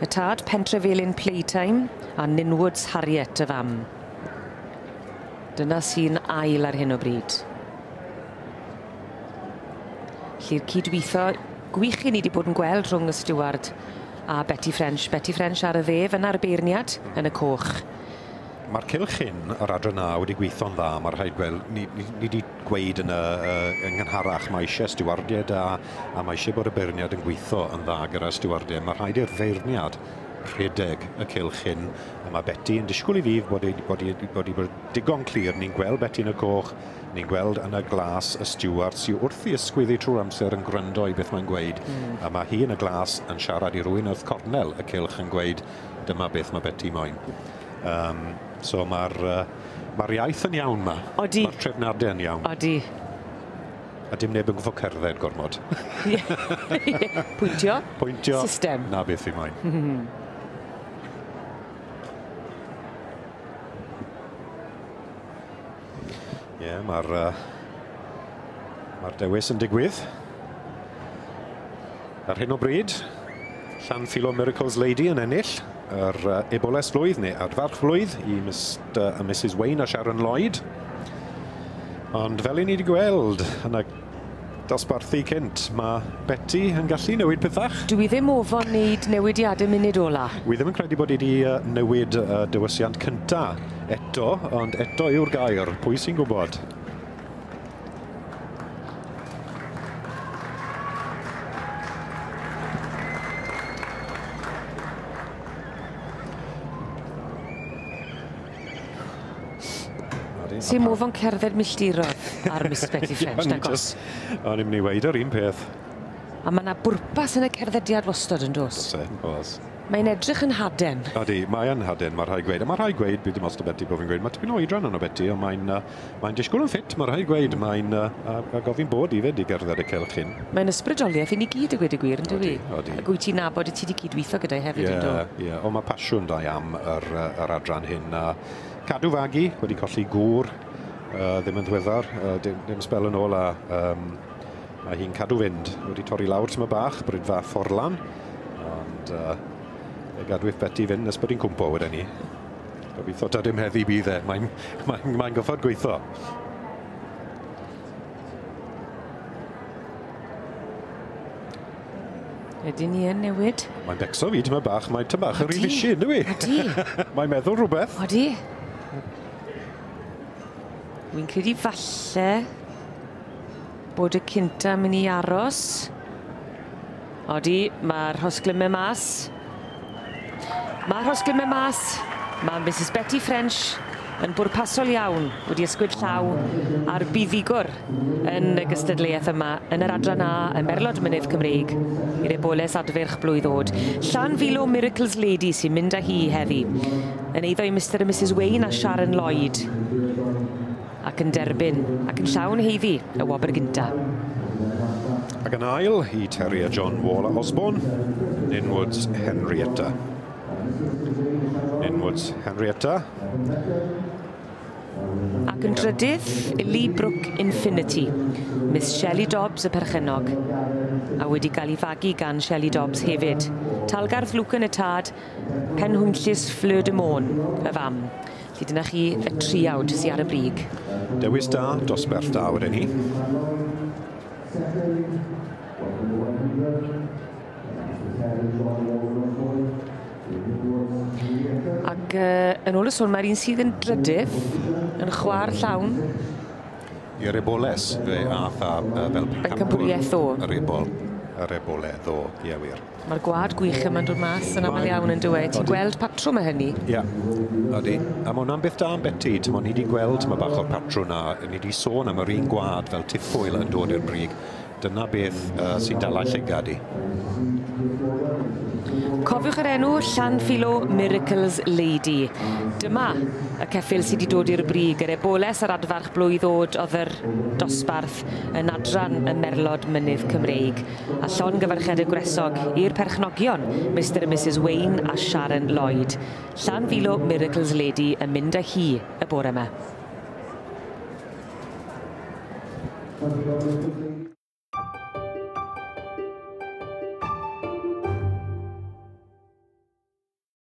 Y tad Pentrefelin Playtime a Ninwoods Harriet y fam. Dyna sy'n ail ar hyn o bryd. Lly'r cydweithio gwych i ni wedi bod yn gweld rhwng y stiward a Betty French. Betty French ar y dde, fyna'r beirniad yn y coch. Mae'r cylch hyn yr adran A wedi gweithio'n dda, mae'r rhaid gweld, ni wedi gweud yn y yng ngynharach, mae eisiau stiwardiau da, a mae eisiau bod y beirniad yn gweithio yn dda gyda'r stiwardiau. Mae rhaid i'r feirniad rhedeg y cylch hyn, a mae Betty yn disgwyl i fi bod hi digon clir. Ni'n gweld Betty yn y coch, ni'n gweld yn y glas y stiward sy'n wrth i ysgwyddu trwy'r amser yn gwrando i beth mae'n gweud, a mae hi yn y glas yn siarad i rywun wrth cornel y cylch yn gweud dyma beth mae Betty moyn. So mae'r iaith yn iawn ma. Odi. Mae'r trefniadau yn iawn. Odi. A dim neb yn gwybod cerdded gormod. Pwyntio. Pwyntio. System. Na beth fi moyn. Ie, mae'r dewis yn digwydd. Ar hyn o bryd, Llanfilo Miracles Lady yn ennill yr eboles flwydd neu adfarch flwydd i Mr a Mrs Wayne a Sharon Lloyd. Ond fel i ni wedi gweld yn y dosbarthu cynt, mae Betty yn gallu newid pethach. Dwi ddim ofon wneud newidiadau munud ola. Wi ddim yn credu bod hi wedi newid dewisiant cynta eto, ond eto yw'r gair. Pwy sy'n gwybod? Sy'n modd o'n cerdded milltirodd ar Miss Betty French, nagos? O'n i'n mynd i weud yr un peth. A mae yna bwrpas yn y cerddediad wastod yn dos. Oes. Mae'n edrych yn haden. Odi, mae yn haden, mae rhaid gweud. A mae rhaid gweud, bydd dim os o Betty bod fi'n gweud, mae tipyn o oedran yn o Betty, ond mae'n disgwyl yn ffit, mae rhaid gweud. Mae'n a gofyn bod i fyd i gerdded y cylch hyn. Mae'n ysbrydoliaeth i ni gyd y gweud y gwir, yn dywi? Odi. Ac wyt ti'n nabod y ti wedi cydweithio gyda'i hefyd, yn do? Ie, ond mae pasiwn da am yr adran hyn. Cadw fagu, wedi colli gŵr, ddim yn ddiweddar, dim sbel yn ôl, a mae hi'n cadw fynd. Wedi torri lawr tyma bach, brydfa Fforlan, ond fe gadwyth Betty fynd nes bod hi'n cwmpo wedyn ni. Gobeithio ta dim heddi bydd e, mae'n goffod gweithio. Ydyn ni yn newid? Mae'n becso fi tyma bach, mae'n tyma bach yn rhy fysi, ynddo i? Odi. Mae'n meddwl rhywbeth. Odi. Wy'n credu falle bod y cynta mynd i aros. Odi, mae'r rhosglymau mas. Mae'r rhosglymau mas. Mae Mrs Betty French yn bwrpasol iawn wedi ysgwyd llaw ar buddugwr yn y gystadleuaeth yma yn yr adran A y Merlod Mynydd Cymreig i'r eboles adfyrch blwydd oed. Llanfilo Miracles Lady sy'n mynd â hi heddi. Yn eiddo i Mr a Mrs Wayne a Sharon Lloyd. Ac yn derbyn, ac yn llawn heiddi, y wobr gynta. Ac yn ail i Terry a John Wall a Osborne, Ninwoods Henrietta. Ninwoods Henrietta. Ac yn drydydd, Lee Brook Infinity, Miss Shelley Dobbs y perchennog, a wedi cael ei fagu gan Shelley Dobbs hefyd. Talgarth Lucan y tad, Penhwynllys Fleur de Môn, y fam. Felly dyna chi y triawd sydd ar y brig. Dewis da, dosbarth da wedyn ni. Ac yn ôl y sôn, mae'r un sydd yn drydydd, yn chwar llawn. I'r eboles, fe ath a fel pencampwriaeth o. Yr ebol, yr ebole ddo, ie wir. Mae'r gwad gwych yma'n dod mas yn aml iawn yn dweud. Ti'n gweld patrwm y hynny? Ie, odi. A mae hwnna'n beth da am Betty. Ti'n ni wedi gweld tyma bach o'r patrwm na. Ni wedi sôn am yr un gwad fel tiffwyl yn dod i'r brig. Dyna beth sy'n dala llygad i. Cofiwch yr enw Llanfilo Miracles Lady. Dyma y ceffyl sydd wedi dod i'r brig. Yr eboles a'r adfarch blwydd oed oedd yr dosbarth yn adran y Merlod Mynydd Cymreig. A llongyfarchiadau gwresog i'r perchnogion, Mr a Mrs Wayne a Sharon Lloyd. Llanfilo Miracles Lady yn mynd â hi y bore yma.